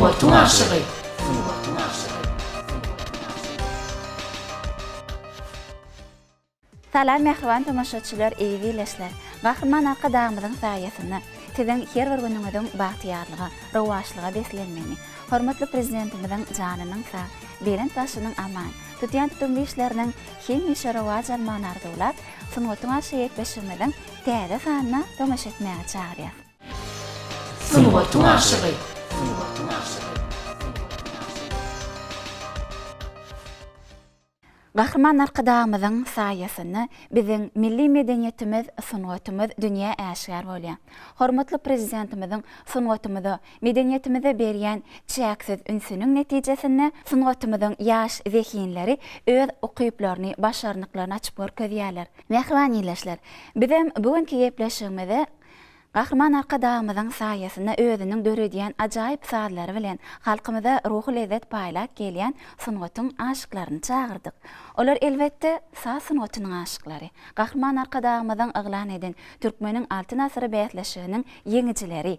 Sungatyň aşygy. Salam mähriban tomaşaçylar eziz ildeşler! Gahryman Arkadagymyzyň saýasynda siziň her bir günüňiziň bagtyýarlyga, rowaçlyga beslenmegini, hormatly Prezidentimiziň janynyň sag, belent başynyň aman, tutýan tutumly işleriniň hemişe rowaç almagyny arzuwlap, Sungatyň arşy gepleşigimiziň täze sanyna tomaşa etmäge çagyrýas. Sungatyň aşygy. Gahryman Arkadagymyzyň saýasynda biziň milli medeniýetimiz, sungatymyz dünýä äşgär bolýar. Hormatly Prezidentimiziň sungatymyza, medeniýetimize berýän çäksiz ünsüniň netijesinde sungatymyzyň ýaş zehinleri öz ukyplaryny, başarnyklaryny açyp görkezýärler. Mähriban ildeşler, bizem bu günki gepleşigimize Gahryman Arkadagymyzyň saýasynda özüniň döredýän ajaýyp sazlary bilen halkymyza ruhy lezzet paýlap gelýän sungatyň aşyklaryny çagyrdyk. Olar elbetde, saz sungatynyň aşyklary. Gahryman Arkadagymyzyň yglan eden Türkmeniň Altyn asyry bäsleşiginiň ýeňijileri.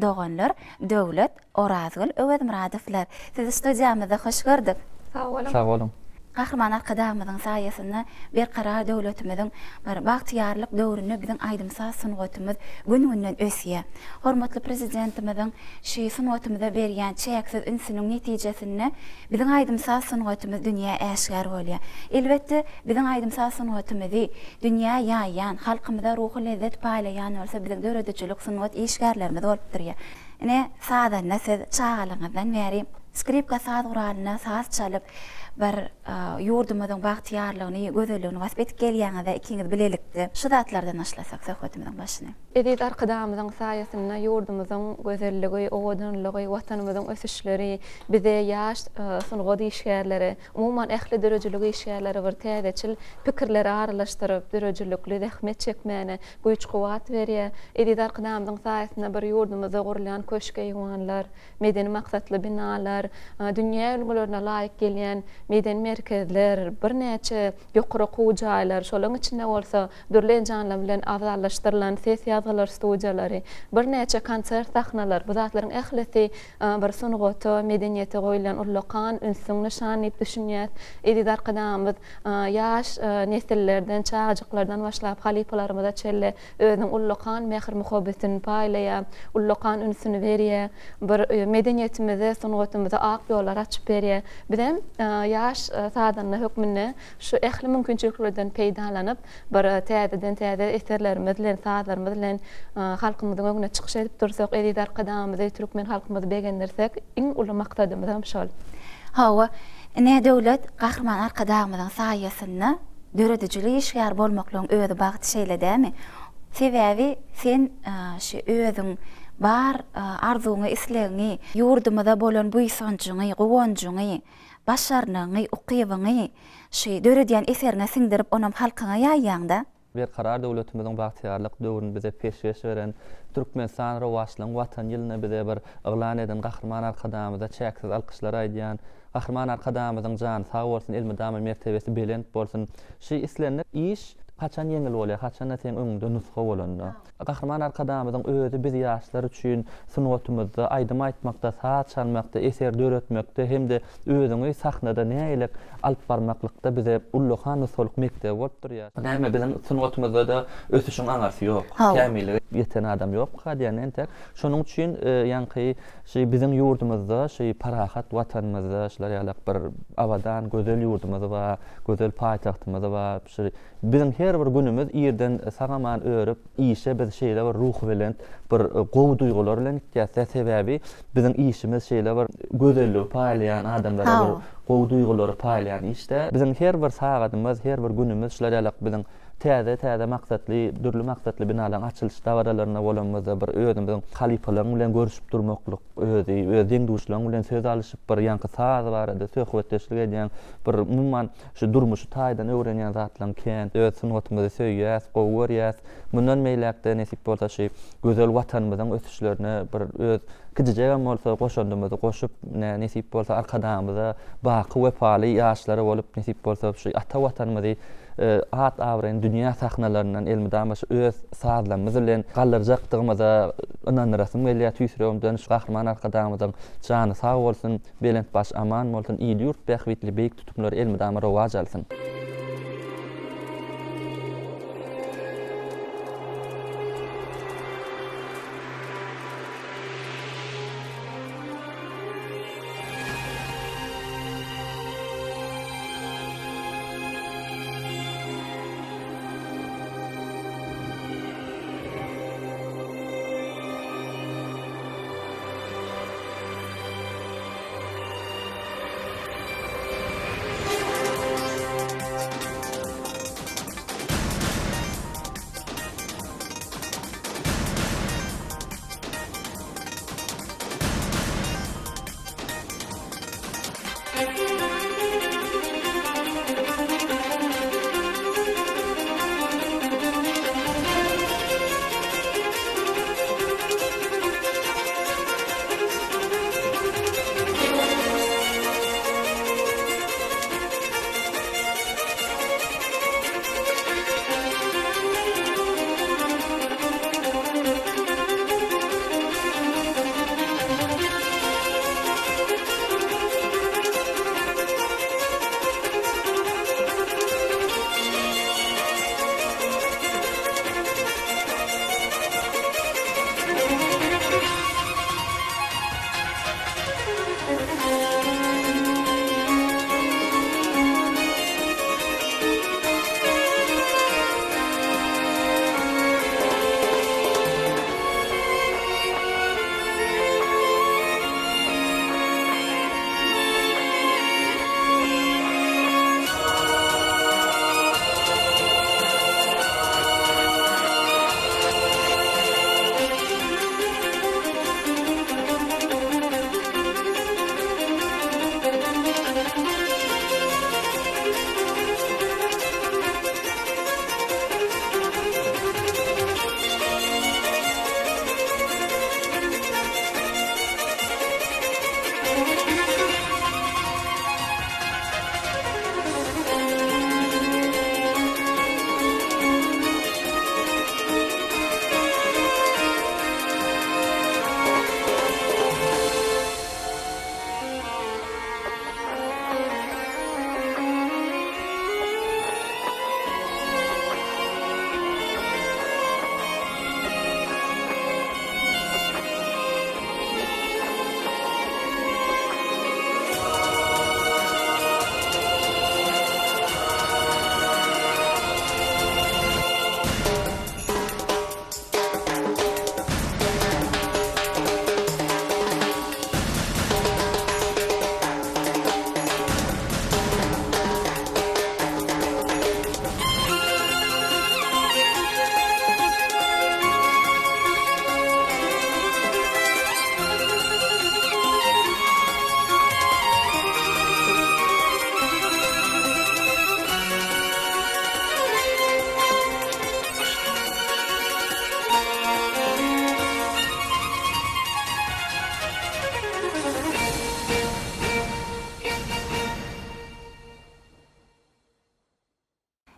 Doganlar Döwlet, Orazgül Öwezmyradowlar. Sizi studiýamyzda hoş gördük. Sag boluň. Sag boluň. Gahryman Arkadagymyzyň saýasynda Berkarar döwletimiziň bir bagtyýarlyk döwründe biziň aýdym-saz sungatymyz gün-günden ösýär. Hormatly Prezidentimiziň şu sungatymyza berýän çäksiz ünsüniň netijesinde biziň aýdym-saz sungatymyz dünýä äşgär bolýar. Elbetde, biziň aýdym-saz sungatymyzy dünýä ýaýýan, halkymyza ruhy lezzet paýlaýan bolsa biziň döredijilik sungat işgärlerimiz bolup durýar. Ine, sazanda siz çagalygyňyzdan bäri skripka saz guralynda saz çalyp, bir ýurdumyzyň bagtyýarlygyny, gözelligini wasp edip gelýäňiz-ä ikiňiz bilelikde. Şu zatlardan başlasak söhbetimiziň başyny. Eziz Arkadagymyzyň saýasynda ýurdumyzyň gözelligi, owadanlygy, Watanymyzyň ösüşleri bize, ýaş sungat işgärlere, umuman, ähli döredijilik işgärlere bir täzeçil pikirleri aralaşdyryp, döredijilikli zähmet çekmäne güýç-kuwwat berýär. Eziz Arkadagymyzyň saýasynda bir ýurdumyzda gurulýan köşk-eýwanlar, medeni maksatly binalar, dünýä ülňülerine laýyk gelýän medeni merkezler, birnäçe ýokary okuw jaýlar, şolaryň içinde bolsa dürli enjamlar bilen abzallaşdyrylan ses ýazgylar studiýalary, birnäçe konsert sahnalar, bu zatlaryň ählisi bir sungata, medeniýete goýulýan ullakan ünsüň nyşany diýip düşünýäs. Eziz Arkadagymyz ýaş nesillerden, çagajyklardan başlap halypalarymyza çenli özüniň ullakan mähir-muhabbetini paýlaýar, ullakan ünsüni berýär, bir medeniýetimize, sungatymyza ak ýollar açyp berýär. Bizem ýaş sazanda hökmünde şu ähli mümkinçiliklerden peýdalanyp, bir täzeden-täze eserlerimiz bilen, sazlarymyz bilen halkymyzyň öňünde çykyş edip dursak, eziz Arkadagymyzy, türkmen halkymyzy begendirsek, iň uly maksadymyzam şol. Hawa, ine Döwlet Gahryman Arkadagymyzyň saýasynda döredijilik işgäri bolmaklygyň özi bagt şeýle dälmi? Sebäbi sen şu özüň bar arzuwyňy, islegiňi, ýurdumyza bolan buýsanjyňy, guwanjyňy, başarnygyňy, ukybyňy şu döredýän eseriňe siňdirip, onam halkyňa ýaýýaň-da. Berkarar döwletimiziň bagtyýarlyk döwrüni bize peşgeş beren, Türkmenistan rowaçlygyň Watany ýylynda bize bir yglan eden Gahryman Arkadagymyza çäksiz alkyşlar aýdýan. Gahryman Arkadagymyzyň jany sag bolsun, elmydama mertebesi belent bolsun. Şu islendik iş haçan ýeňil bolýar, haçanda seň öňüňde nusga bolanda. Gahryman Arkadagymyzyň özi biz ýaşlar üçin sungatymyzda, aýdym aýtmakda, saz çalmakda, eser döretmekde hem-de özüňi sahnada nägilek alyp barmaklykda bize ullakan nusgalyk mekdebi bolup durýar. Näme biziň sungatymyzda-da ösüşiň aňyrsy ýok. Kämillige ýeten adam ýokmyka diýen entek. Şonuň üçin ýaňky şu biziň ýurdumyzda, şu parahat Watanymyzda şular ýalak bir abadan, gözel ýurdumyz bar, gözel paýtagtymyz bar. Şu biziň her. her bir günümiz irden sag-aman örüp, işe biz şeýle bir ruhubelent, bir gowy duýgular bilen gitýäs-dä. Sebäbi biziň işimiz şeýle bir gözelligi paýlaýan, adamlara bir gowy duýgulary paýlaýan iş-dä. Biziň her bir sagadymyz, her bir günümiz şular ýalak biziň täze-täze maksatly, dürli maksatly binalaryň açylyş dabaralarynda bolanymyzda bir özümiziň halypalaryň bilen görüşip durmaklyk, özi, öz deň-duşlaryň bilen söz alyşyp bir ýaňky saz barada söhbetdeşlik edýäň, bir umuman şu durmuşy taýdan öwrenýän zatlaryň kän. Öz sungatymyzy söýýäs, gowy görýäs. Mundan beýläk-de nesip bolsa şu gözel Watanymyzyň ösüşlerine bir öz kiçijegem bolsa goşandymyzy goşup, nesip bolsa Arkadagymyza baky wepaly ýaşlar bolup, nesip bolsa şu ata Watanymyzy at-abraýyny dünýä sahnalaryndan elmydama şu öz sazlarymyz bilen galdyrjakdygymyza ynandyrasym gelýär tüýs ýüregimden. Şu Gahryman Arkadagymyzyň jany sag bolsun, belent başy aman bolsun, il-ýurt bähbitli beýik tutumlary elmydama rowaç alsyn!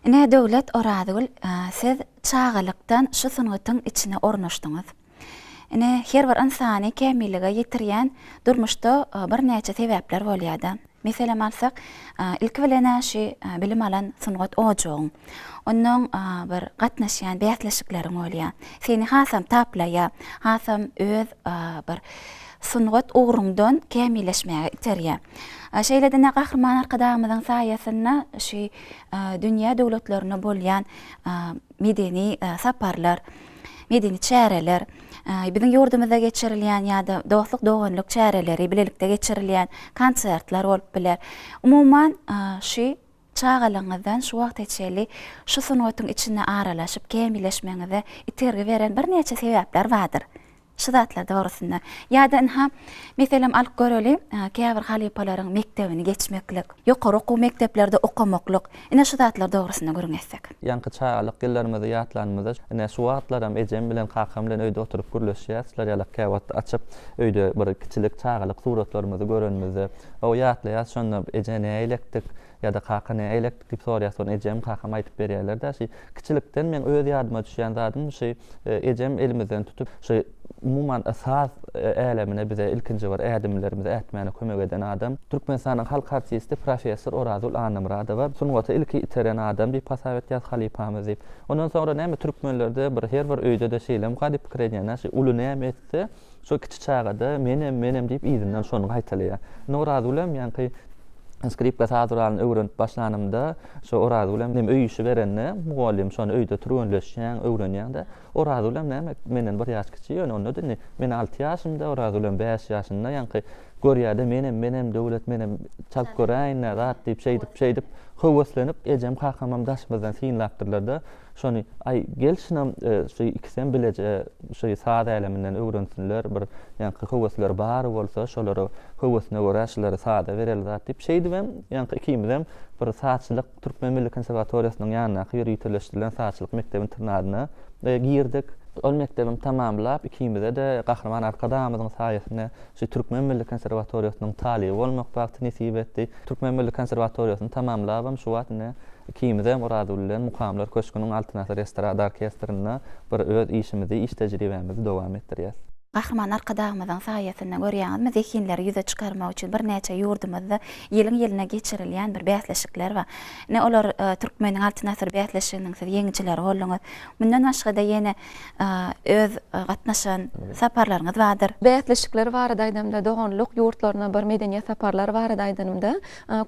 Ine, Döwlet Orazgül, siz çagalykdan şu sungatyň içine ornaşdyňyz. Ine, her bir ynsany kämillige ýetirýän durmuşda birnäçe sebäpler bolýar-da. Meselem alsak, ilki bilen-ä şu bilim alan sungat ojagyň, onnoň bir gatnaşýan bäsleşikleriň bolýar. Seni hasam taplaýar, hasam öz bir. sungat ugruňdan kämilleşmäge iterýär. Şeýle-de ine Gahryman Arkadagymyzyň saýasynda şu dünýä döwletlerinde bolýan medeni saparlar, medeni çäreler, biziň ýurdumyzda geçirilýän ýa-da dostluk-doganlyk çäreleri, bilelikde geçirilýän konsertler bolup biler. Umuman, şu çagalygyňyzdan şu wagta çenli şu sungatyň içinde aralaşyp, kämilleşmegiňize itergi beren birnäçe sebäpler bardyr. Şu zatlar dogrusynda. Ýa-da ynha, meselem alyp göreli, käbir halypalaryň mekdebini geçmeklik, ýokary okuw mekdeplerde okamaklyk, ine şu zatlar dogrusynda gürrüň etsek. Ýaňky çagalyk ýyllarymyzy ýatlanymyzda, ine şu wagtlaram ejem bilen kakam bilen öýde oturyp gürleşýäs, şular ýalak käwagt açyp öýde bir kiçilik çagalyk suratlarymyzy görenimizde, hawa ýatlaýas şonda eje näýlekdik, Ýa-da kaka ne eýlekdik diýip soraýar, soň ejem, kakam aýdyp berýärler-dä, şi kiçilikden meň öz ýadyma düşýän zadym şi ejem elimizden tutup, şi umuman saz älemine bize ilkinji bir ädimlerimizi ätmäne kömek eden adam, Türkmenistanyň halk artisti professor Orazgül Annamyradowa sungata ilki iteren adam diýip hasap etýäs halypamyz diýip. Ondan soňra näme türkmenlerde bir her bir öýde-de şeýlemika diýip pikir edýän-ä, şi uly näme etse, Şo kiçi çagada menem, menem diýip yzyndan şony gaýtalaýar. Indi Orazgülem ýaňky skripka saz guralyny öwrenip başlanymda, şo Orazgülem hem öý işi berende, mugallym şony öýde türgenleşýäň, öwrenýäň-de. Orazgülem näme, menden bir ýaş kiçi, ýöne onda-da indi men alty ýaşymda, Orazgülem bäş ýaşynda ýaňky görýär-de, menem, menem, Döwlet, menem çalyp göräýin-dä zat diýip, şeýdip, şeýdip höweslenip, ejem, kakamam daşymyzdan synlapdyrlar-da. Şony, aý, gel şunam, şu ikisem bileje şu saz äleminden öwrensinler, bir ýaňky höwesleri bar bolsa, şolara höwesine görä şulary saza bereli zat diýip, şeýdibem, ýaňky ikimizem bir sazçylyk, Türkmen milli konserwatoriýasynyň ýanyndaky ýöriteleşdirilen sazçylyk mekdep-internadyna girdik. Ol mekdebem tamamlap, ikimize-de Gahryman Arkadagymyzyň saýasynda şu Türkmen milli konserwatoriýasynyň talyby bolmak bagty nesip etdi. Türkmen milli konserwatoriýasyny tamamlabam şu wagt ine ikimizem Orazgül bilen Mukamlar köşgüniň Altyn asyr estrada orkestrinde bir öz işimizi, iş tejribämizi dowam etdirýäs. Gahryman Arkadagymyzyň saýasynda görýäňizmi zehinleri ýüze çykarmak üçin birnäçe ýurdumyzda ýylyň-ýylyna geçirilýän bir bäsleşikler bar. Ine olar Türkmeniň Altyn asyry bäsleşiginiň siz ýeňijileri bolduňyz. Mundan başga-da ýene öz gatnaşan saparlaryňyz bardyr. Bäsleşikler barada aýdamda, doganlyk ýurtlaryna bir medeniýet saparlary barada aýdanymda,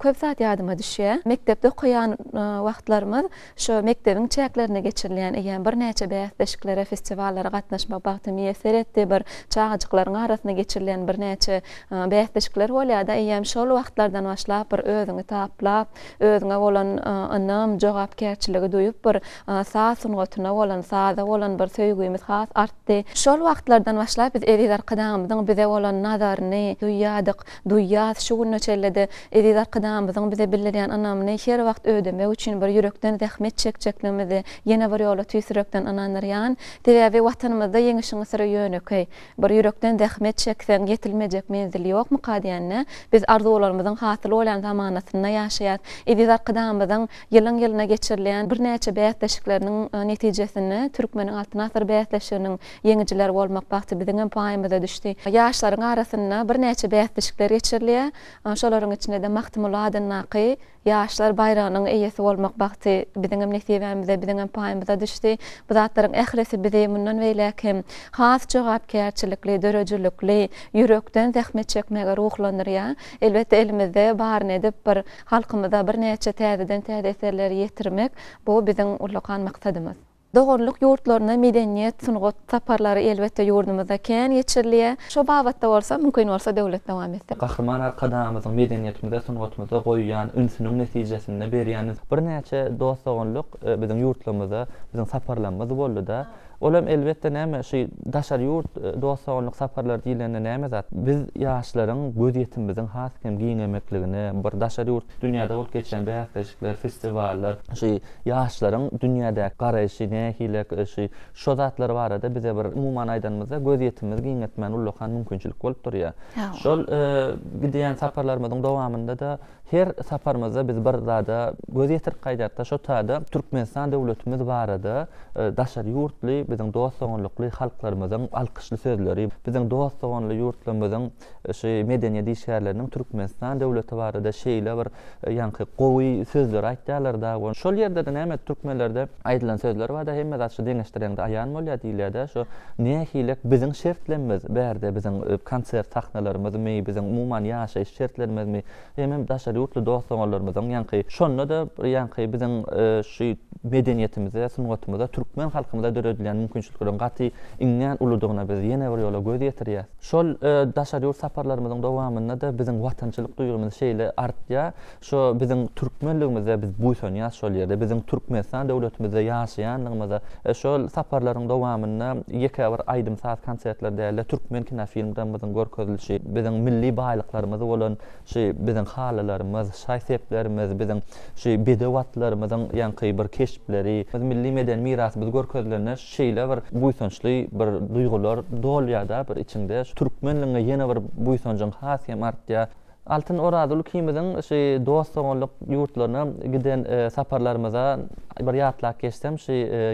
köp zat ýadyma düşýär. Mekdepde okaýan wagtlarymyz şu mekdebiň çäklerinde geçirilýän eýýäm birnäçe bäsleşiklere, festiwallara gatnaşmak bagty miýesser etdi. Bir çagajyklaryň arasynda geçirilýän birnäçe bäsleşikler bolýar-da, eýýäm şol wagtlardan başlap bir özüňi taplap, özüňe bolan ynam, jogapkärçiligi duýup bir saz sungatyna bolan, saza bolan bir söýgimiz has artdy. Şol wagtlardan başlap biz eziz Arkadagymyzyň bize bolan nazaryny duýýardyk, duýýas. Şu güne çenli-de eziz Arkadagymyzyň bize bildirýän ynamyny her wagt ödemek üçin bir ýürekden zähmet çekjekligimizi ýene bir ýola tüýs ýürekden ynandyrýan. Sebäbi Watanymyzda ýeňişiň syry ýönekeý. Bir ýürekden zähmet çekseň, ýetilmejek menzil ýokmuka diýende, biz arzuwlarymyzyň hasyl bolýan zamanasynda ýaşaýas. Eziz Arkadagymyzyň ýylyň-ýylyna geçirilýän birnäçe bäsleşikleriniň netijesinde Türkmeniň Altyn asyry bäsleşiginiň ýeňijileri bolmak bagty biziňem paýymyza düşdi. Ýaşlaryň arasynda birnäçe bäsleşikler geçirilýär. Şolaryň içinde-de Magtymguly adyndaky Ýaşlar baýragynyň eýesi bolmak bagty biziňem nesibämize, biziňem paýymyza düşdi. Bu zatlaryň ählisi bizi mundan beýläk hem has jogapkärçilikli, döredijilikli, ýürekden zähmet çekmäge ruhlandyrýar. Elbetde, elimizde baryny edip bir halkymyza birnäçe täzeden-täze eserleri ýetirmek, bu biziň ullakan maksadymyz. Doganlyk ýurtlaryna medeniýet, sungat saparlary elbetde ýurdumyzda kän geçirilýär. Şo babatda bolsa, mümkin bolsa döwlet dowam etsin. Gahryman Arkadagymyzyň medeniýetimize, sungatymyza goýýan ünsüniň netijesinde berýän birnäçe dost-doganlyk biziň ýurtlarymyza biziň saparlarymyz boldy-da. Olam elbetde näme şu daşary ýurt dost-doganlyk saparlary diýlende näme zat? Biz ýaşlaryň gözýetimimiziň has hem giňemekligine, bir daşary ýurt dünýäde bolup geçýän bäsleşikler, festiwallar, şu ýaşlaryň dünýädäki garaýşy nähili, şu şo zatlar barada bize bir umuman aýdanymyzda gözýetimimizi giňeltmäne ullakan mümkinçilik bolup durýar. Şol gidýän saparlarymyzyň dowamynda-da. Her saparymyzda biz bir zada göz ýetirip gaýdýarys-da, şo taýda Türkmenistan döwletimiz barada daşary ýurtly biziň dost-doganlykly halklarymyzyň alkyşly sözleri, biziň dost-doganly ýurtlarymyzyň şu medeniýet işgärleriniň Türkmenistan döwleti barada şeýle bir ýaňky gowy sözleri aýtýarlar da. Şol ýerde-de näme türkmenlerde aýdylan sözler bar-da, hemme zat şu deňeşdireňde aýan bolýar diýilýär-de, şo nähilek biziň şertlemmiz bärde biziň konsert sahnalarymyzmy, biziň umuman ýaşaýyş şertlerimizmi, hemem daşary ýurtly dost-doganlarymyzyň ýaňky şonda-da ýaňky biziň şu medeniýetimize, sungatymyza, türkmen halkymyza döredilýän mümkinçilikleriň gaty iňňän uludygyna biz ýene bir ýola göz ýetirýäs. Şol daşary ýurt saparlarymyzyň dowamynda-da biziň watançylyk duýgymyz şeýle artýar, şo biziň türkmenligimize biz buýsanýas şol ýerde, biziň Türkmenistan döwletimizde ýaşaýanlygymyza. Şol saparlaryň dowamynda ýeke bir aýdym-saz konsertleri däl-de, türkmen kinofilmlerimiziň görkezilişi, biziň milli baýlyklarymyz bolan şu biziň halylarymyz, şaý-seplerimiz, biziň şu bedew atlarymyzyň ýaňky bir keşpleri, milli medeni mirasymyz görkezilende şeýle bir buýsançly bir duýgular dolýar-da bir içiňde. Şu türkmenligiňe ýene bir buýsanjyň has hem artýar. Altyn Orazuly ikimiziň şu dost-doganlyk ýurtlaryna giden saparlarymyza bir ýatlap geçsem, şu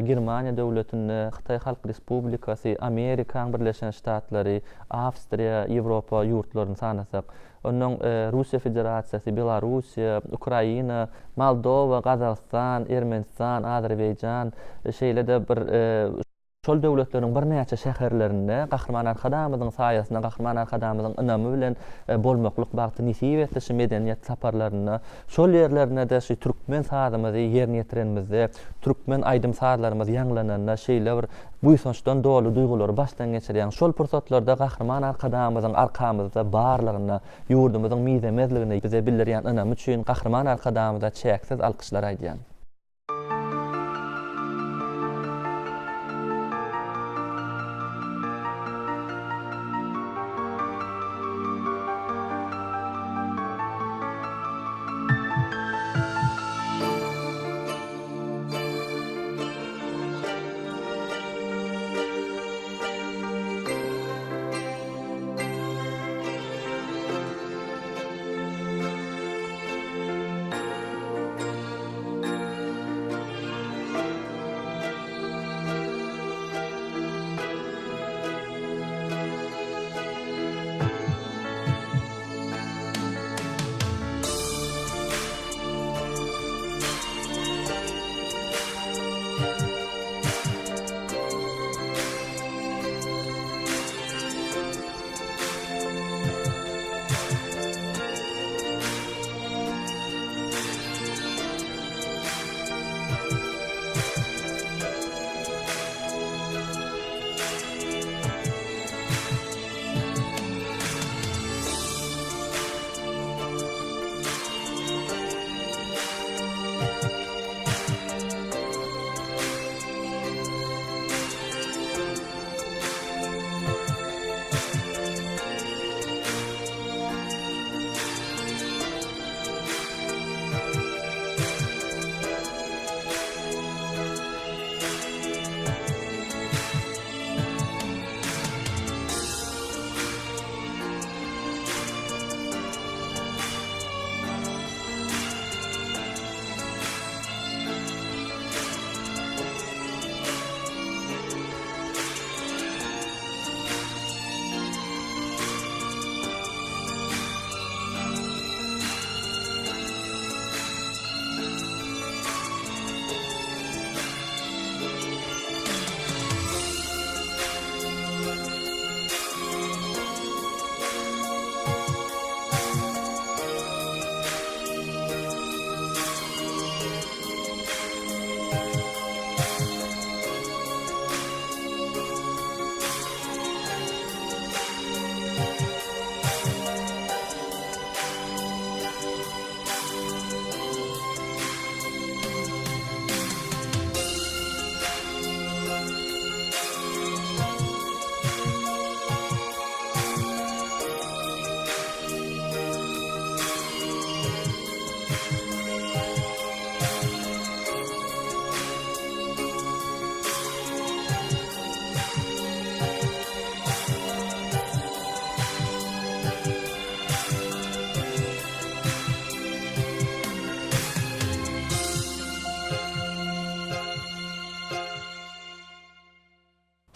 Germaniýa döwletinde, Hytaý Halk Respublikasy, Amerikaň Birleşen Ştatlary, Awstriýa, Ýewropa ýurtlaryny sanasak, onnoň Russiýa Federasiýasy, Belarussiýa, Ukraina, Moldowa, Gazagystan, Ermenistan, Azerbaýjan, şeýle-de bir şol döwletleriň birnäçe şäherlerinde Gahryman Arkadagymyzyň saýasynda, Gahryman Arkadagymyzyň ynamy bilen bolmaklyk bagty nesip etdi şu medeniýet saparlarynda. Şol ýerlerinde-de şu türkmen sazymyzy ýerine ýetirenimizde, türkmen aýdym-sazlarymyz ýaňlananda şeýle bir buýsançdan doly duýgulary başdan geçirýäň. Şol pursatlarda Gahryman Arkadagymyzyň arkamyzda barlygyna, ýurdumyzyň mizemezligine bize bildirýän ynamy üçin Gahryman Arkadagymyza çäksiz alkyşlar aýdýan.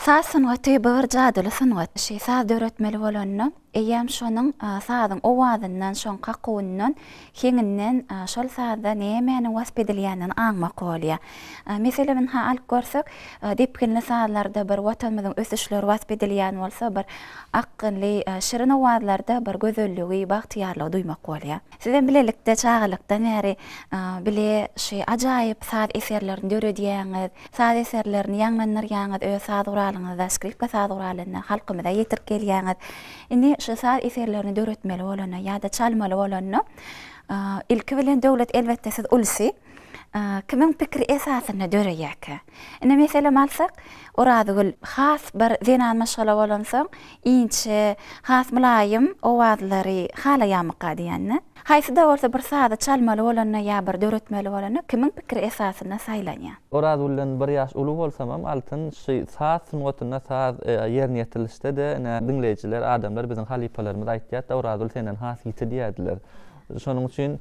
Saz sungaty bu bir jadyly sungat. Şi saz döretmeli bolanda eýýäm şonuň sazyň owazyndan, şoň kakuwyndan, heňinden şol sazda nämäniň wasp edilýändigini aňmak bolýar. Meselem ynha alyp görsek, depginli sazlarda bir Watanymyzyň ösüşleri wasp edilýän bolsa, bir akgynly, şirin owazlarda bir gözelligi, bagtyýarlygy duýmak bolýar. Sizem bilelikde çagalykdan bäri bile şu ajaýyp saz eserlerini döredýäňiz, saz eserlerini ýaňlandyrýaňyz, öz saz guralyňyzda, skripka saz guralynda halkymyza ýetirip gelýäňiz. Indi şu saz eserlerini döretmeli bolanda ýa-da çalmaly bolanda, ilki bilen Döwlet elbetde siz ulusy, kimiň pikiri esasynda döreýärkä? Indi meselem alsak, Orazgül has bir zenan maşgala bolansoň, inçe, has mylaýym owazlary halaýarmyka diýende. Haýsy-da bolsa bir sazy çalmaly bolanda ýa bir döretmeli bolanda kimiň pikiri esasynda saýlanýar? Orazgülden bir ýaş uly bolsamam, Altyn şu saz sungatynda, saz ýerine ýetirilişde-de ine diňleýjiler, adamlar biziň halypalarymyz aýtýardy, Orazgül senden has ýiti diýerdiler. Şonuň üçin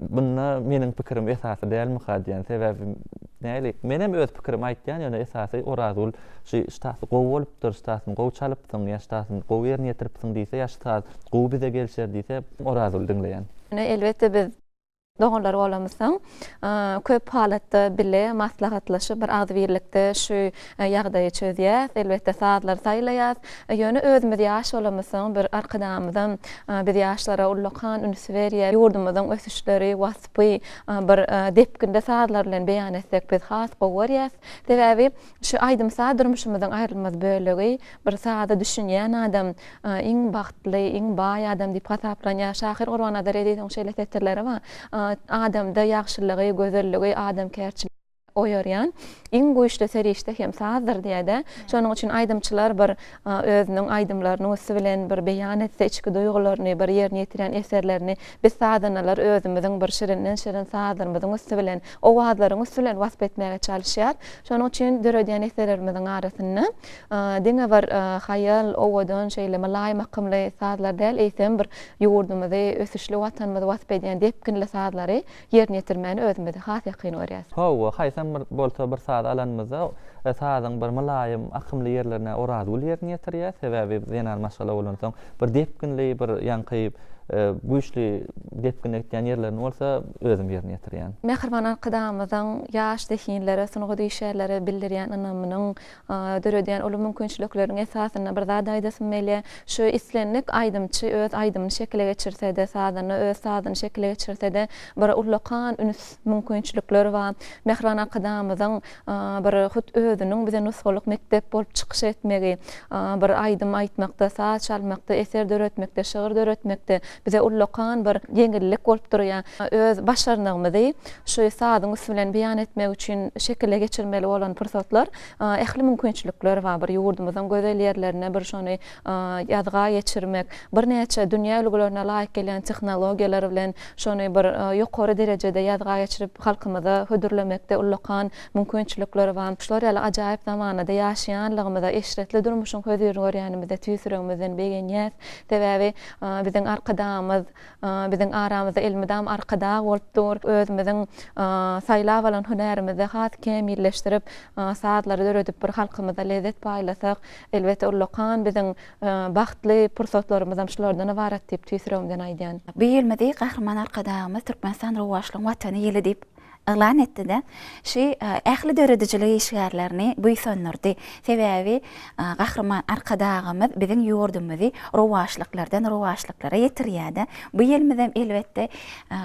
bunda meniň pikirim esasy dälmika diýýän. Sebäbi näli, menem öz pikirimi aýtýan, ýöne esasy Orazgül şu ştasy gowy bolupdyr, ştasyny gowy çalypsyň ýa ştasyny gowy ýerine ýetiripsiň diýse ýa şu saz gowy bize gelişer diýse, Orazgüli diňleýän. Ýöne elbetde biz doganlar bolamyzsoň, köp halatda bile maslahatlaşyp bir agzybirlikde şu ýagdaýy çözýäs. Elbetde sazlary saýlaýas. Ýöne özümiz ýaş bolamyzsoň bir Arkadagymyzam biz ýaşlara ullakan üns berýär. Ýurdumyzyň ösüşleri, waspy bir depginde sazlar bilen beýan etsek biz has gowy görýäs. Sebäbi şu aýdym-saz durmuşymyzyň aýrylmaz bölegi. Bir saza düşünýän adam iň bagtly, iň baý adam diýip hasaplanýar. Şahyr Gurbannazar Ezizowyň şeýle setirleri bar, Adamda ýagşylygy, gözelligi, adamkärçiligi oýarýan iň güýçli serişde hem sazdyr diýýär-de. Şonuň üçin aýdymçylar bir özüniň aýdymlarynyň üsti bilen bir beýan etse içki duýgularyny, bir ýerine ýetirýän eserlerini biz sazandalar özümiziň bir şirinden-şirin sazlarymyzyň üsti bilen, owazlaryň üsti bilen wasp etmäge çalyşýar. Şonuň üçin döredýän eserlerimiziň arasynda diňe bir haýal, owadan, şeýle mylaýym akymly sazlar däl, eýsem bir ýurdumyzy, ösüşli Watanymyzy wasp edýän depginli sazlary ýerine ýetirmäni özümize has ýakyn görýäs. Hawa, haýsam bir bolsa bir saz alanymyzda, sazyň bir mylaýym, akymly ýerlerine Orazgül ýerine ýetirýär. Sebäbi zenan maşgala bolansoň, bir depginli, bir ýaňky güýçli depginde gitýän ýerlerini bolsa özüm ýerine ýetirýän. Mähriban Arkadagymyzyň ýaş zehinlere, sungat işgärlere bildirýän ynamynyň, döredýän uly mümkinçilikleriniň esasynda bir zat aýdasym gelýär. Şu islendik aýdymçy öz aýdymyny şekile geçirse-de, sazanda öz sazyny şekile geçirse-de, bir ullakan üns mümkinçilikleri bar. Mähriban Arkadagymyzyň bir hut özüniň bize nusgalyk mekdep bolup çykyş etmegi, bir aýdym aýtmakda, saz çalmakda, eser döretmekde, şygyr döretmekde bize ullakan bir ýeňillik bolup durýar. Öz başarnygymyzy şu sazyň üsti bilen beýan etmek üçin şekile geçirmeli bolan pursatlar ähli mümkinçilikler bar. Bir ýurdumyzyň gözel ýerlerine bir şony ýazga geçirmek, birnäçe dünýä ülňülerine laýyk gelýän tehnologiýalar bilen şony bir ýokary derejede ýazga geçirip halkymyza hödürlemekde ullakan mümkinçilikler bar. Şular ýaly ajaýyp zamanada ýaşaýanlygymyza, eşretli durmuşyň hözirini görýänimize tüýs ýüregimizden begenýäs. Sebäbi biziň Arkadagymyz Biziň aramyzda elmydam Arkadag bolup dur. Özümiziň saýlap alan hünärimizde has kämilleşdirip, sazlary döredip bir halkymyza lezzet paýlasak, elbetde ullakan biziň bagtly pursatlarymyzam şulardan ybarat diýip tüýs ýüregimden aýdýan. Bu ýylymyzy Gahryman Arkadagymyz Türkmenistan rowaçlygyň Watany ýyly diýip yglan etdi-de, şu ähli döredijilik işgärlerini buýsandyrdy. Sebäbi Gahryman Arkadagymyz biziň ýurdumyzy rowaçlyklardan rowaçlyklara ýetirýär-de. Bu ýylymyzam elbetde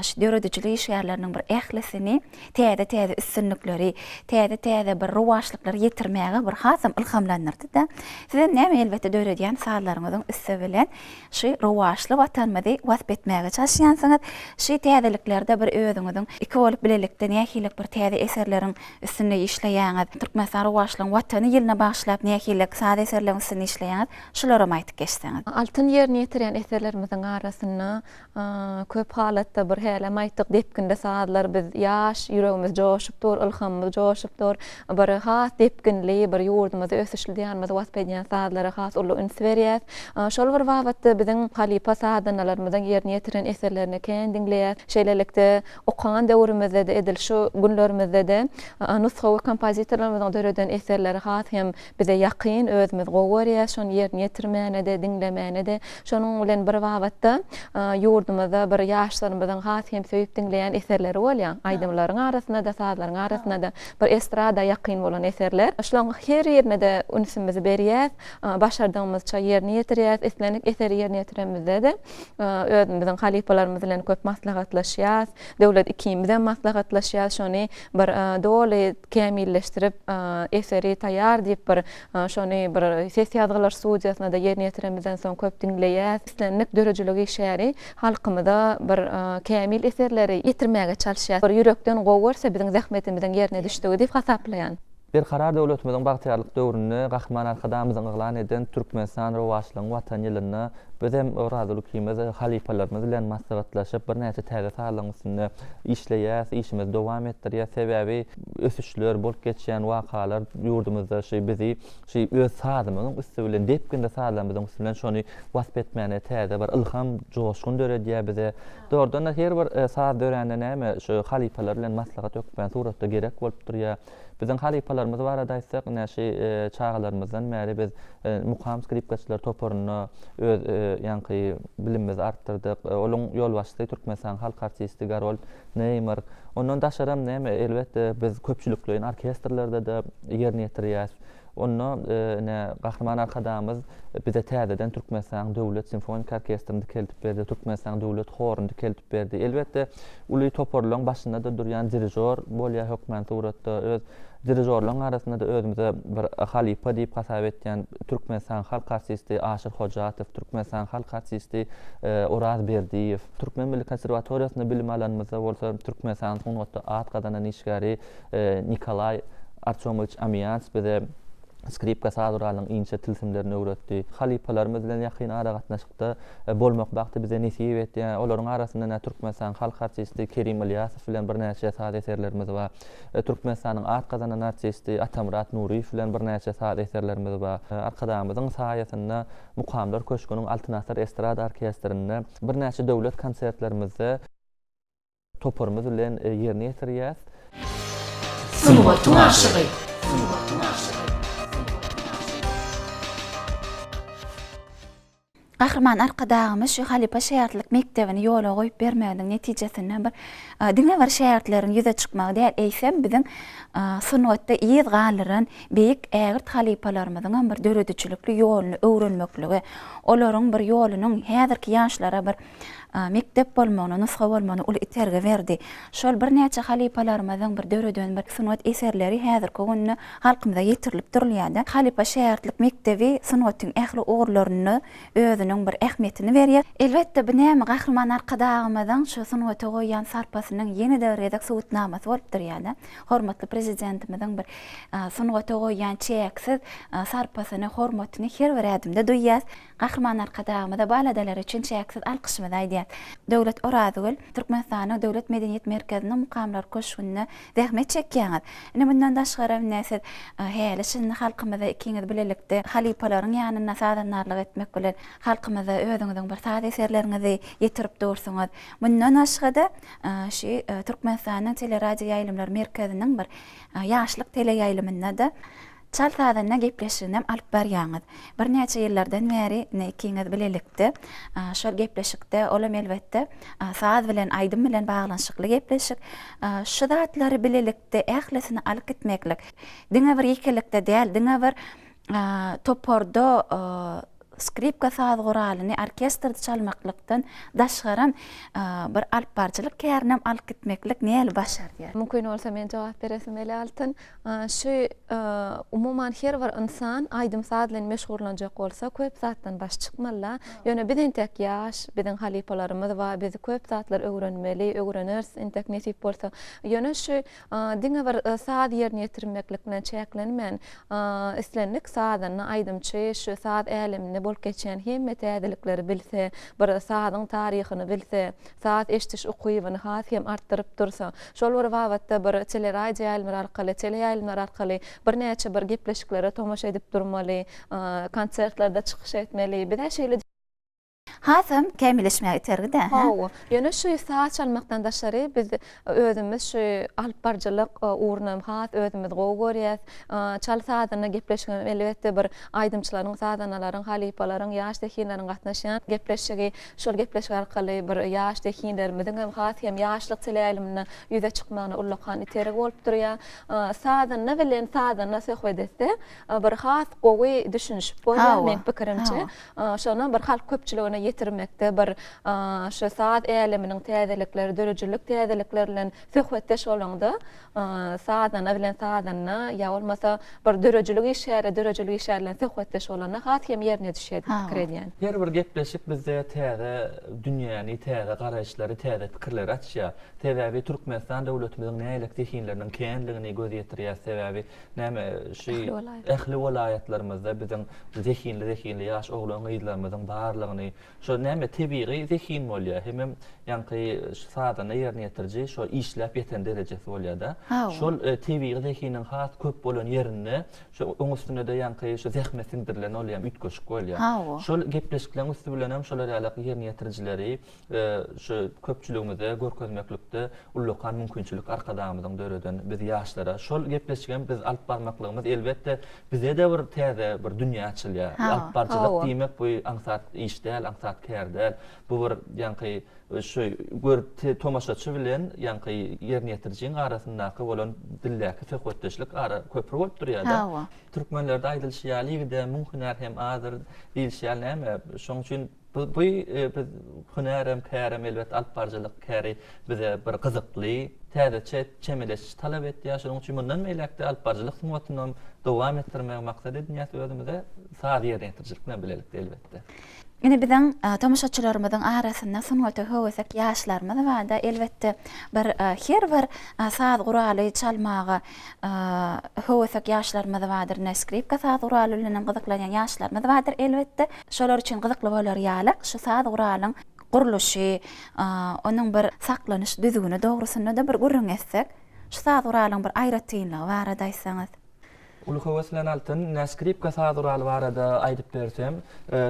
şu döredijilik işgärleriniň bir ählisini täze-täze üstünlikleri, täze-täze bir rowaçlyklara ýetirmäge bir hasam ylhamlandyrdy-da. Sizem näme elbetde döredýän sazlaryňyzyň üsti bilen Şu rowaçly Watanymyzy wasp etmäge çalyşýansyňyz. Şu täzeliklerde bir özüňiziň iki bolup bilelikde nähililik bir täze eserleriň üstünde işleýäňiz? Türkmenistan rowaçlygyň Watany ýylyna bagyşlap nähililik saz eserleriň üstünde işleýäňiz? Şularam aýtyp geçseňiz. Altyn ýerine ýetirýän eserlerimiziň arasynda Köp halatda bir hälem aýtdyk, depginli sazlar biz ýaş, ýüregimiz joşup dur, ylhamymyz joşup dur. Bir has depginli, bir ýurdumyzy, ösüşli diýarymyzy wasp edýän sazlara has uly üns berýäs. Şol bir babatda biziň halypa sazandalarymyzyň ýerine ýetiren eserlerini kän diňleýäs. Şeýlelikde, okan döwrümizde-de edil. Edil şu günlerimizde-de nusgawy kompozitorlarymyzyň döreden eserleri has hem bize ýakyn, özümiz gowy görýäs şony ýerine ýetirmäne-de, diňlemäne-de. Şonuň bilen bir babatda ýurdumyzda bir ýaşlarymyzyň has hem söýüp diňleýän eserleri bolýar. Aýdymlaryň arasynda-da, sazlaryň arasynda-da bir estrada ýakyn bolan eserler. Şolaryň her birine-de ünsümizi berýäs, başardygymyzça ýerine ýetirýäs. Islendik eseri ýerine ýetirenimizde-de özümiziň halypalarymyz bilen köp maslahatlaşýas. Döwlet ikimizem maslahatlaşýas, şony bir doly kämilleşdirip, eseri taýýar diýip bir şony bir ses ýazgylar studiýasynda-da ýerine ýetiremizden soň köp diňleýäs. Islendik döredijilik işgäri halkymyza bir kämil eserleri ýetirmäge çalyşýar. Bir ýürekden gowy görse biziň zähmetimiziň ýerine düşdügi diýip hasaplaýan. Berkarar döwletimiziň bagtyýarlyk döwründe Gahryman Arkadagymyzyň yglan eden Türkmenistan rowaçlygyň Watany ýylynda biz hem Orazguly ikimiz halypalarymyz bilen maslahatlaşyp birnäçe täze sazlaryň üstünde işleýäs, işimizi dowam etdirýäs. Sebäbi ösüşler, bolup geçýän wakalar ýurdumyzda şu bizi şu öz sazymyzyň üsti bilen, depginli sazlarymyzyň üsti bilen şony wasp etmäne täze bir ylham, joşgun döredýär bize. Dogrudan-da her bir saz dörände näme şu halypalar bilen maslahat hökmany suratda gerek bolup durýar. Biziň halypalarymyz barada aýtsak, ine şu çagalarymyzdan bäri biz Mukam skripkaçylar toparynda öz ýaňky bilimimizi artdyrdyk. Olaryň ýolbaşçysy Türkmenistanyň halk artisti Garold Neýmer. Ondan daşaram näme, elbetde, biz köpçülikleýin orkestrlerde-de ýerine ýetirýäris. Onda ine Gahryman Arkadagymyz bize täzeden Türkmenistanyň Döwlet simfoniki orkestrini dikeldip berdi, Türkmenistanyň Döwlet horuny dikeldip berdi. Elbetde, uly toparlaryň başynda-da durýan dirižor bolýar hökmany suratda. Öz dirižorlaryň arasynda-da özümize bir halypa diýip hasap etýän Türkmenistanyň halk artisti Aşyr Hojatow, Türkmenistanyň halk artisti Oraz Berdiýew. Türkmen milli konserwatoriýasynda bilim alanymyzda bolsa Türkmenistanyň sungatda at gazanan işgäri Nikolaý Artýomowiç Amiýans bize skripka saz guralynyň inçe tilsimlerini öwretdi. Halypalarymyz bilen ýakyn aragatnaşykda bolmak bagty bize nesip etýär. Olaryň arasynda ine Türkmenistanyň halk artisti Kerim Ylýasow bilen birnäçe saz eserlerimiz bar. Türkmenistanyň at gazanan artisti Atamyrat Nuryýew bilen birnäçe saz eserlerimiz bar. Arkadagymyzyň saýasynda Mukamlar köşgüniň Altyn asyr estrada orkestrinde birnäçe döwlet konsertlerimizde toparymyz bilen ýerine ýetirýäs. Sungatyň aşygy. Gahryman Arkadagymyz şu halypa-şägirtlik mekdebini ýola goýup bermeginiň netijesinde bir diňe bir şägirtleriň ýüze çykmagy däl, eýsem biziň sungatda yz galdyran beýik ägirt halypalarymyzyňam bir döredijilikli ýoluny öwrenmeklige, olaryň bir ýolunyň häzirki ýaşlara bir mekdep bolmagyna, nusga bolmagyna uly itergi berdi. Şol birnäçe halypalarymyzyň bir döreden bir sungat eserleri häzirki günde halkymyza ýetirilip durulýar-da. Halypa-şägirtlik mekdebi sungatyň ähli ugurlarynda özüniň bir ähmiýetini berýär. Elbetde, bu näme, Gahryman Arkadagymyzyň şu sungata goýýan sarpasynyň ýene-de bir gezek subutnamasy bolup durýar-da. Hormatly Prezidentimiziň bir sungata goýýan çäksiz sarpasyny, hormatyny her bir ädimde duýýas. Gahryman Arkadagymyza bu aladalary üçin çäksiz alkyşymyzy aýdýas. Döwlet Orazgül, Türkmenistanyň Döwlet medeniýet merkeziniň Mukamlar köşgünde zähmet çekýäňiz. Ine, mundan daşgary ine siz häli-şindi halkymyza ikiňiz bilelikde halypalaryň ýanynda sazandarlyk etmek bilen halkymyza özüňiziň bir saz eserleriňizi ýetirip dursuňyz. Mundan başga-da şu Türkmenistanyň Teleradioýaýlymlar merkeziniň bir Ýaşlyk teleýaýlymynda-da Çal sazanda gepleşiginem alyp barýaňyz. Birnäçe ýyllardan bäri ine ikiňiz bilelikde şol gepleşikde, olam elbetde saz bilen, aýdym bilen baglanyşykly gepleşik. Şu zatlary bilelikde ählisini alyp gitmeklik, diňe bir ýekelikde däl, diňe bir toparda skripka saz guralyny orkestrde çalmaklykdan daşgaram bir alypbaryjylyk kärinem alyp gitmeklik näli başardýar? Mümkin bolsa men jogap beresim gelýär Altyn. Şu umuman her bir ynsan aýdym-saz bilen meşgullanjak bolsa köp zatdan baş çykmalyda. Ýöne biz entek ýaş, biziň halypalarymyz bar, biz köp zatlar öwrenmeli, öwreneris entek nesip bolsa. Ýöne şu diňe bir saz ýerine ýetirmeklik bilen çäklenmän, islendik sazanda, aýdymçy şu saz äleminde bolup geçýän hemme täzelikleri bilse, bir sazyň taryhyny bilse, saz eşdiş ukybyny has hem artdyryp dursa, şol bir babatda bir teleradioýaýlymlar arkaly, teleýaýlymlar arkaly birnäçe bir gepleşiklere tomaşa edip durmaly, konsertlerde çykyş etmeli. Biz-ä şeýle. Hasam kämilleşmäge itergi-dä, hä? Hawa. Ýöne şu saz çalmakdan daşary biz özümiz şu alypbaryjylyk ugrunam has özümizi gowy görýäs. Çal sazanda gepleşigem elbetde bir aýdymçylaryň, sazandalaryň, halypalaryň, ýaş zehinleriň gatnaşýan gepleşigi. Şol gepleşik arkaly bir ýaş zehinlerimiziň hem has hem ýaşlyk teleýaýlymynda ýüze çykmagyna ullakan itergi bolup durýar. Sazanda bilen sazanda söhbet etse bir has gowy düşünişip bolýar meň pikirimçe. Şonam bir halk köpçüligine ýetirmekde bir şu saz äleminiň täzelikleri, döredijilik täzelikleri bilen söhbetdeş bolaňda, sazanda bilen sazanda ýa bolmasa bir döredijilik işgäri döredijilik işgäri bilen söhbetdeş bolanda has hem ýerine düşýär diýip pikir edýän. Her bir gepleşik bizde täze dünýäni, täze garaýyşlary, täze pikirleri açýar. Sebäbi Türkmenistan döwletimiziň nähili zehinleriniň kändigini göz ýetirýäs. Sebäbi näme şu ähli welaýatlarymyzda biziň zehinli-zehinli ýaş oglan-gyzlarymyzyň barlygyny, şo näme tebigy zehin bolýar, hemem ýaňky şu sazanda ýerine ýetiriji şo işläp ýeten derejesi bolýar-da. Şol tebigy zehiniň has köp bolan ýerinde şo oň üstünde-de ýaňky şo zähmet siňdirilen bolýar, üýtgeşik bolýar. Şol gepleşikleriň üsti bilenem şolar ýaly ýerine ýetirijileri şu köpçüligimize görkezmeklikde ullakan mümkinçilik Arkadagymyzyň döreden biz ýaşlara şol gepleşigem biz alyp barmaklygymyz elbetde bize-de bir täze bir dünýä açylýar. Alyp baryjylyk diýmek bu aňsat iş däl, aňsat kär däl. Bu bir ýaňky şu görüp tomaşaçy bilen ýaňky ýerine ýetirijiň arasyndaky bolan dildäki söhbetdeşlik ara köpri bolup durýar-da. Türkmenlerde aýdylyşy ýaly ýigide müň hünär hem azdyr diýlişi ýaly näme şoň üçin Bu bu biz hünärem, kärem elbetde alyp baryjylyk käri bize bir gyzykly, täzeçe çemeleşiş talap etýär. Şonuň üçin mundan beýläk-de alyp baryjylyk sungatynam dowam etdirmegi maksat edinýäs özümize, saz ýerine ýetirijilik bilen bilelikde elbetde. Ine biziň tomaşaçylarymyzyň arasynda sungata höwesek ýaşlarymyz barda elbetde bir her bir saz guraly çalmaga höwesek ýaşlarymyz bardyr ine skripka saz guraly bilenem gyzyklanýan ýaşlarymyz bardyr elbetde. Şolar üçin gyzykly bolar ýaly, şu saz guralyň gurluşy, onuň bir saklanyş düzgüni dogrusynda-da bir gürrüň etsek, şu saz guralyň bir aýratynlygy barada aýtsaňyz. Uly höwes bilen Altyn, ine skripka saz guraly barada aýdyp bersem,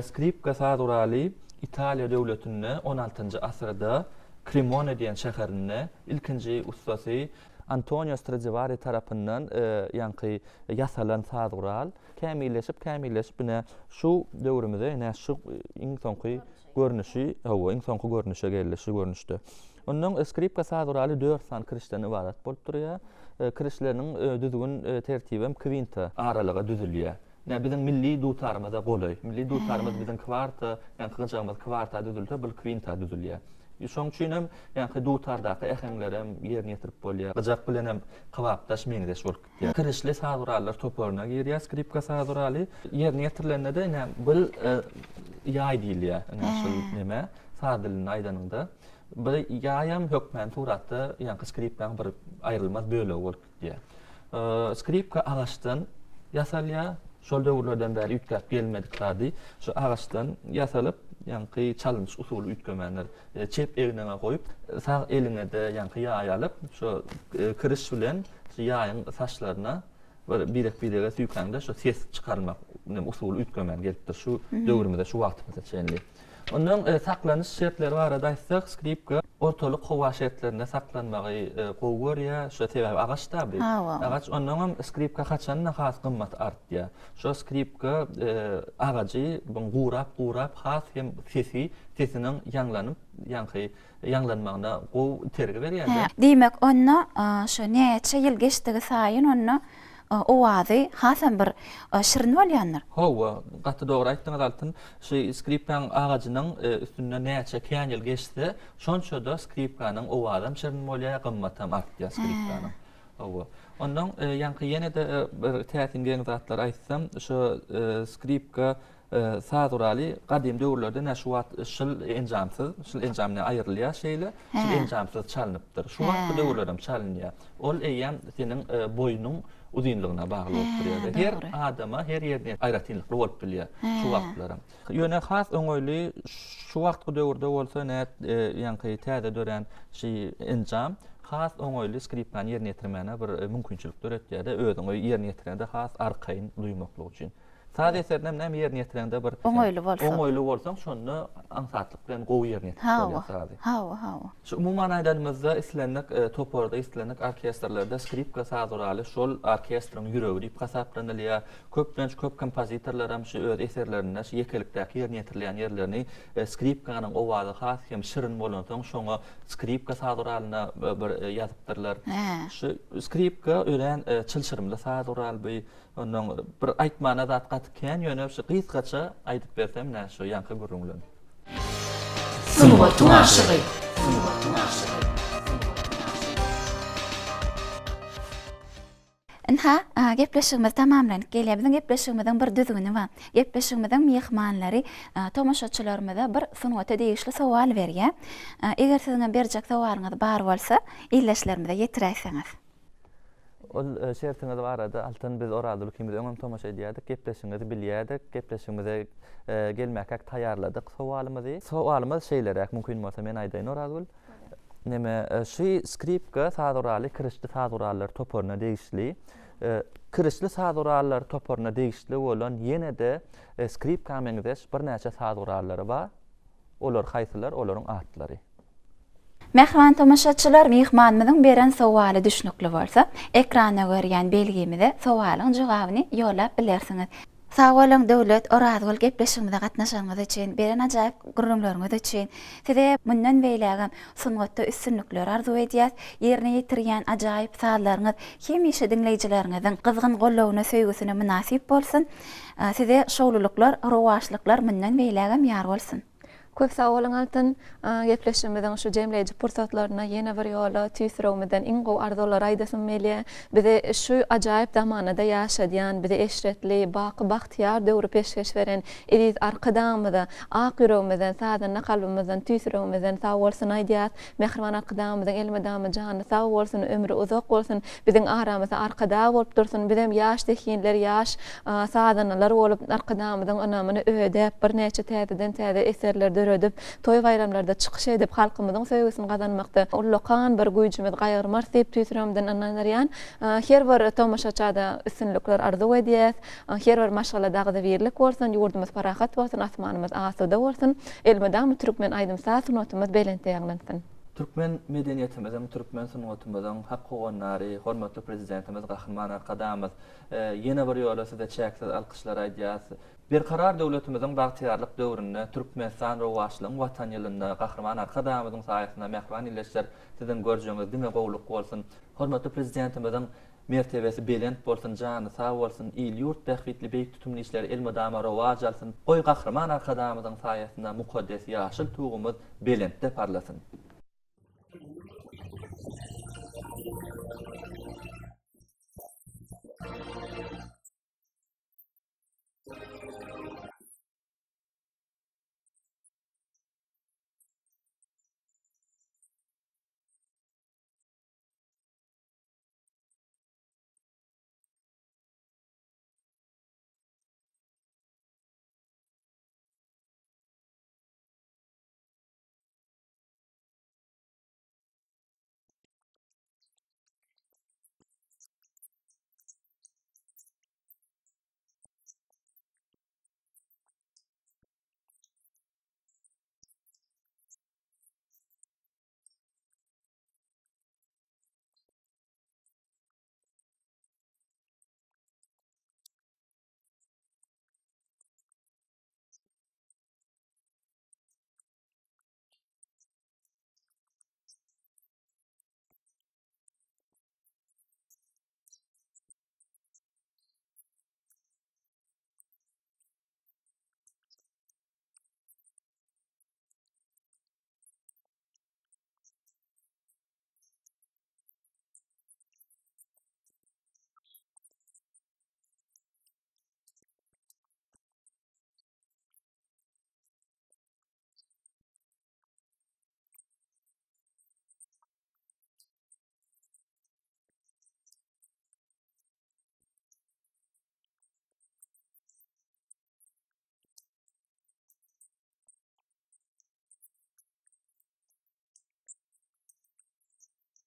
skripka saz guraly Italiýa döwletinde on altynjy asyrda Kremona diýen şäherinde ilkinji ussasy Antonio Stradiwari tarapyndan ýaňky ýasalan saz gural. Kämilleşip, kämilleşip ine şu döwrümize ine şu iň soňky görnüşi, hawa, iň soňky görnüşe geldi şu görnüşde. Ondan skripka saz guraly dört sany kirişden ybarat bolup durýar. Kirişleriniň düzgün tertibem kwinta aralyga düzülýär. Ine biziň milli dutarymyza golaý. Milli dutarymyz biziň kwarta, ýaňky gyjagymyz kwarta düzülse, bul kwinta düzülýär. Şonuň üçin hem ýaňky dutardaky äheňlerem ýerine ýetirip bolýar. Gyjak bilen hem kybapdaş, meňzeş bolup gitýär. Kirişli saz gurallar toparyna girýär skripka saz guraly. Ýerine ýetirilende-de ine bul ýaý diýilýär. Ine şul neme saz dilinde aýdanyňda. Bu ýaýam hökmany suratda ýaňky skripkaň bir aýrylmaz bölegi bolup Diýýär. Skripka agaçdan ýasalýar. Şol döwürlerden bäri üýtgäp gelmedik zady. Şu agaçdan ýasalyp, ýaňky çalynyş usuly üýtgemändir. Çep egniňe goýup, sag eliňe-de ýaňky ýaý alyp, şu kiriş bilen şu ýaýyň saçlaryna bir birek-birege süýkäňde şu ses çykarmak usuly üýtgemän gelipdir şu döwrümize, şu wagtymyza çenli. Ondan saklanyş şertleri barada aýtsak, skripka ortalyk howa şertlerinde saklanmagy gowy görýär. Şo sebäbi agaç-da bu. Agaç ondaňam skripka haçanda has gymmaty artýar. Şo skripka agajy gurap-gurap has hem sesi, sesiniň ýaňlanyp, ýaňky ýaňlanmagyna gowy itergi berýär-de. Diýmek, onda şo näçe ýyl geçdigi saýyn onda owazy hasam bir şirin bolýandyr. Hawa, gaty dogry aýtdyňyz Altyn. Şu skripkaň agajynyň üstünden näçe kän ýyl geçse, şonça-da skripkanyň owazam şirin bolýar, gymmatam artýar skripkanyň. Hawa. Ondan ýaňky ýene-de bir täsin geň zatlar aýtsam, şu skripka Saz guraly gadym döwürlerde nä şu wagt şyl enjamsyz, şyl enjam nä aýrylýar şeýle, şyl enjamsyz çalnypdyr. Şu wagtky döwürlerem çalynýar. Ol eýýäm seniň boýnuň uzynlygyna bagly bolup durýar. Her adama her ýerde aýratynlykly bolup bilýär şu wagtlaram. Ýöne has oňaýly şu wagtky döwürde bolsa nä ýaňky täze dörän şy enjam has oňaýly skripkany ýerine ýetirmäne bir mümkinçilik döretýär-de, özüňi ýerine ýetirende has arkaýyn duýmaklyk üçin. Saz eserini hem näme ýerine ýetireňde bir oňaýly bolsa. Oňaýly bolsaň, şonda aňsatlyk bilen gowy ýerine ýetirip bolýar sazy. Hawa, hawa. Şu umuman aýdanymyzda islendik e, toparda, islendik orkestrlerde skripka saz guraly şol orkestriň ýüregi diýip hasaplanylýar. Köplenç köp kompozitorlar hem şu öz eserlerinde şu ýekelikdäki ýerine ýetirilýän ýerlerini e, skripkanyň owazy has hem şirin bolansoň şoňa skripka saz guralyna e, bir ýazypdyrlar. Şu skripka örän çylşyrymly saz gural bu Onnoň bir aýtmana zat gaty kän ýöne şu gysgaça aýdyp bersem nä şu ýaňky gürrüňleň. Sungatyň aşygy. Sungatyň aşygy. Ynha, gepleşigimiz tamamlanyp gelýär. Biziň gepleşigimiziň bir düzgüni bar. Gepleşigimiziň myhmanlary tomaşaçylarymyza bir sungata degişli sowal berýär. Eger siziňem berjek sowalyňyz bar bolsa, ildeşlerimize ýetiräýseňiz. Ol şertiňiz barada Altyn biz Orazgül ikimiz öňem tomaşa edýärdik, gepleşigiňizi bilýärdik, gepleşigimize gelmäkäk taýýarladyk sowalymyzy. Sowalymyz şeýleräk, mümkin bolsa men aýdaýyn Orazgül. Neme, şu skripka saz guraly kirişli saz gurallary toparyna degişli. Kirişli saz gurallary toparyna degişli bolan ýene-de skripka meňzeş birnäçe saz gurallary bar. Olar haýsylar, olaryň atlary? Mähriban tomaşaçylar, myhmanymyzyň beren sowaly düşnükli bolsa, ekranda görýän belgimize sowalyň jogabyny ýollap bilersiňiz. Sag boluň Döwlet, Orazgül gepleşigimize gatnaşanyňyz üçin, beren ajaýyp gürrüňleriňiz üçin. Size mundan beýlägem sungatda üstünlikler arzuw edýäs. Ýerine ýetirýän ajaýyp sazlaryňyz hemişe diňleýjileriňiziň gyzgyn goldawyna söýgüsine mynasyp bolsun. Size şowlulyklar, rowaçlyklar mundan beýlägem ýar bolsun. Köp sag boluň Altyn. Gepleşigimiziň şu jemleýji pursatlarynda ýene bir ýola tüýs ýüregimizden iň gowy arzuwlary aýdasym gelýär. Bizi şu ajaýyp zamanada ýaşadýan, bize eşretli, baky bagtyýar döwri peşgeş beren eziz Arkadagymyza ak ýüregimizden, sazanda kalbymyzdan, tüýs ýüregimizden sag bolsun aýdýas. Mähriban Arkadagymyzyň elmydama jany sag bolsun, ömri uzak bolsun, biziň aramyzda Arkadag bolup dursun, bizem ýaş zehinler, ýaş sazandalar bolup, Arkadagymyzyň ynamyny ödäp, birnäçe täzeden-täze eserler döredip, toý-baýramlarda çykyş edip, halkymyzyň söýgüsini gazanmakda ullakan bir güýjümizi gaýgyrmarys diýip tüýs ýüregimden ynanyrýan. Her bir tomaşaça-da üstünlikler arzuw edýäs. Her bir maşgalada agzybirlik bolsun, ýurdumyz parahat bolsun, asmanymyz asuda bolsun, elmydama türkmen aýdym-saz sungatymyz belentde ýaňlansyn! Türkmen medeniýetimiziň, türkmen sungatymyzyň hak howandary, hormatly Prezidentimiz Gahryman Arkadagymyz ýene bir ýola size çäksiz alkyşlar aýdýas. Berkarar döwletimiziň bagtyýarlyk döwründe Türkmenistan rowaçlygyň Watany ýylynda Gahryman Arkadagymyzyň saýasynda mähriban ildeşler siziň görjegiňiz diňe gowulyk bolsun. Hormatly Prezidentimiziň Mertebesi belent bolsun, jany sag bolsun, il-ýurt bähbitli beýik tutumly işleri elmydama rowaç alsyn, goý Gahryman Arkadagymyzyň saýasynda mukaddes ýaşyl Tugumyz belentde parlasyn!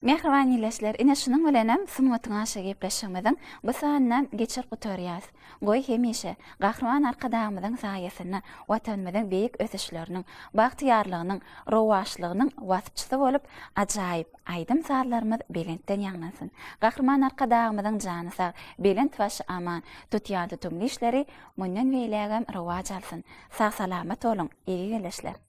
Mähriban ildeşler, ine şunuň bilenem Sungatyň aşygy gepleşigimiziň bu sanyny geçirip gutarýas. Goý hemişe Gahryman Arkadagymyzyň saýasynda Watanymyzyň beýik ösüşleriniň, bagtyýarlygynyň, rowaçlygynyň waspçysy bolup, ajaýyp aýdym-sazlarymyz belentden ýaňlansyn. Gahryman Arkadagymyzyň jany sag, belent başy aman, tutýan tutumly işleri mundan beýlägem rowaç alsyn. Sag-salamat boluň, eziz ildeşler!